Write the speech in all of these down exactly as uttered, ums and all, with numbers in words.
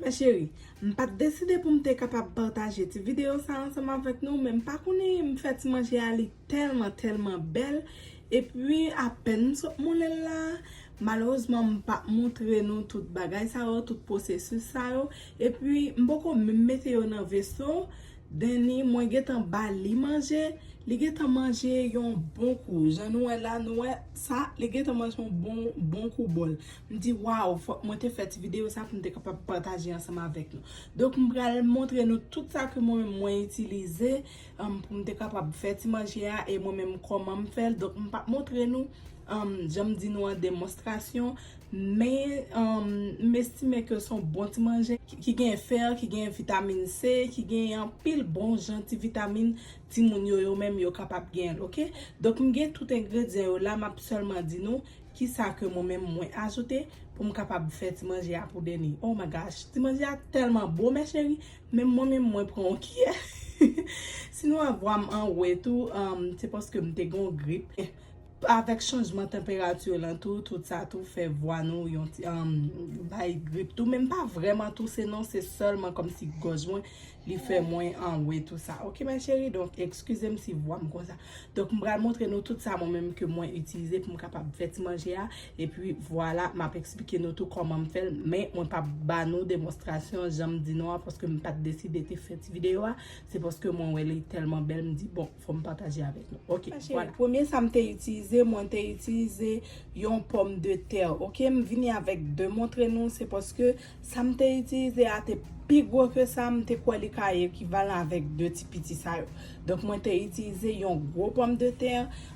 Mè cheri, m pa t deside pou m te kapab pataje ti videyo sa ansanm avèk nou, men m pa konnen, m fè ti manje a, li tèlman, tèlman bèl. Epi, apèn m sot moulen l la, malerezman, m p ap montre nou tout bagay sa yo, tout pwosesis sa yo. Epi, m poko menm mete yo nan veso. Deni, mwen gentan ba li manje. Li gentan manje yon bon kou. Jan nou wè la, nou wè sa, li gentan manje yon bon, bon kou bòl. M di, waw, fòk mwen te fè ti videyo sa pou m te kapab pataje ansanm avèk nou. Donk, m pral montre nou tout sa ke mwen menm mwen itilize, um, pou m te kapab fè ti manje a, e mwen menm kòman m fè l. Donk, m p ap montre nou, um, jan m di nou an, demonstrasyon, men, um, m estime ke se yon bon ti manje ki, ki gen fè, ki gen vitamin C, ki gen anpil bon jan ti vitamin timoun yo, yo menm yo kapab gen l, oke? Donk, m gen tout engredyan yo la, m ap sèlman di nou kisa ke mwen menm mwen ajoute pou m kapab fè ti manje a pou Deni. Oh my gosh, ti manje a tèlman bon, mè cheri, menm mwen menm mwen pran yon kiyè. Si nou wè vwa m anwe tou, um, se paske m te gen yon grip. Avèk chanjman tanperati lan tou, tout sa tou fè vwa nou yon ti, um, bay grip tou. Men m pa vrèman touse non, se sèlman kòmsi gòj mwen, li fè mwen anwe tou sa. Oke, mè cheri, donk, eskize m si vwa m konsa. Donk, m pral montre nou tout sa mwen menm ke mwen itilize pou m kapab fè ti manje a. Epi, vwala, m ap eksplike nou tou kòman m fè l. Men, mwen p ap ba nou demonstrasyon jan m di nou an, paske m pa t deside te fè ti videyo a. Se paske mwen wè li tèlman bèl, m di, bon, fò m pataje avèk nou. Oke, vwala. Premye sa m te itilize, mwen te itilize yon pòmdetè. Oke, m vini avèk de montre nou, se paske sa m te itilize a te pi gwo ke sa, m te kwè li ka ekivalan avèk de ti piti sa yo. Donk, mwen te itilize yon gwo pòmdetè.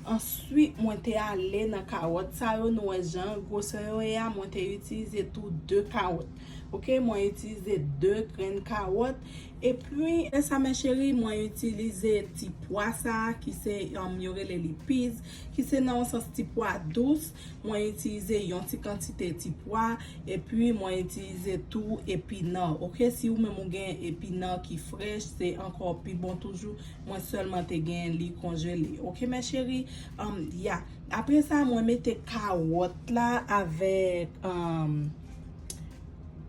Answit, mwen te ale nan kawòt sa yo. Nou wè jan gwosè yo ye a, mwen te itilize tou de kawòt. Oke, mwen itilize de grenn kawòt. Epi, apre sa, mè cheri, mwen itilize ti pwa sa a, ki se, um, yo rele li peas, ki se nan yon sans ti pwa dous. Mwen itilize yon ti kantite ti pwa, epi mwen itilize tou epinan. Oke, si ou menm ou gen epinan ki frèch, se ankò pi bon toujou. Mwen sèlman te gen li konjele. Oke, mè cheri, um, ya. Apre sa, mwen mete kawòt la avèk, um,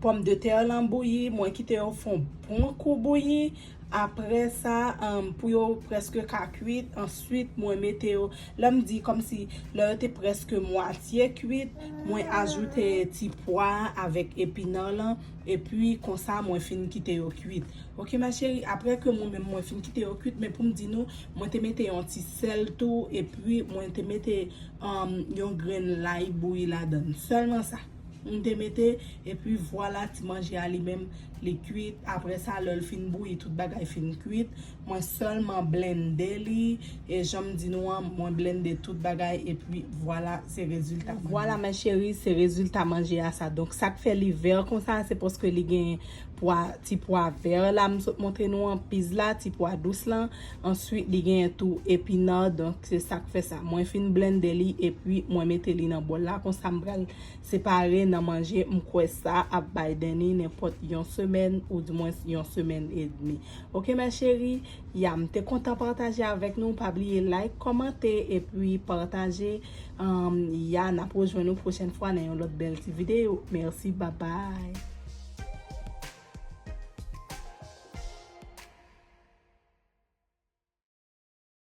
pòmdetè lan bouyi. Mwen kite yo fè yon bon kou bouyi. Apre sa, um, pou yo prèske ka kwit, answit, mwen mete yo, lè m di kòmsi, lè yo te prèske mwatye kwit, mwen ajoute ti pwa avèk epinan lan, epi konsa mwen fin kite yo kwit. Oke, ma chérie, apre ke mwen menm mwen fin kite yo kwit, men pou m di nou, mwen te mete yon ti sèl tou, epi mwen te mete, um, yon grenn lay bouyi ladann. Sèlman sa. M te mete, epi vwala, ti manje a li menm, li kwit. Apre sa, lè l fin bouyi, tout bagay fin kwit. Mwen sèlman blende li, e jan m di nou an, mwen blende tout bagay, epi vwala, se rezilta manje. Vwala, ma chérie, se rezilta manje a sa. Donk, sa k fè li vè konsa, se paske li gen pwa, ti pwa vè la, m sot montre nou an, peas la, ti pwa dous lan. Answit, li gen tou epinan, donk, se sa k fè sa. Mwen fin blende li, epi mwen mete li nan bòl la, konsa m pral separe nan manje, m kwè sa ap bay Danny nenpòt yon semèn, ou dimwens yon semèn edmi. Oke, ma chérie, ya, m te kontan pataje avèk nou. Pa bliye like, kòmante, epi pataje. Um, ya, n ap rejwenn nou pwochèn fwa nan yon lòt bèl ti videyo. Mèsi, babay.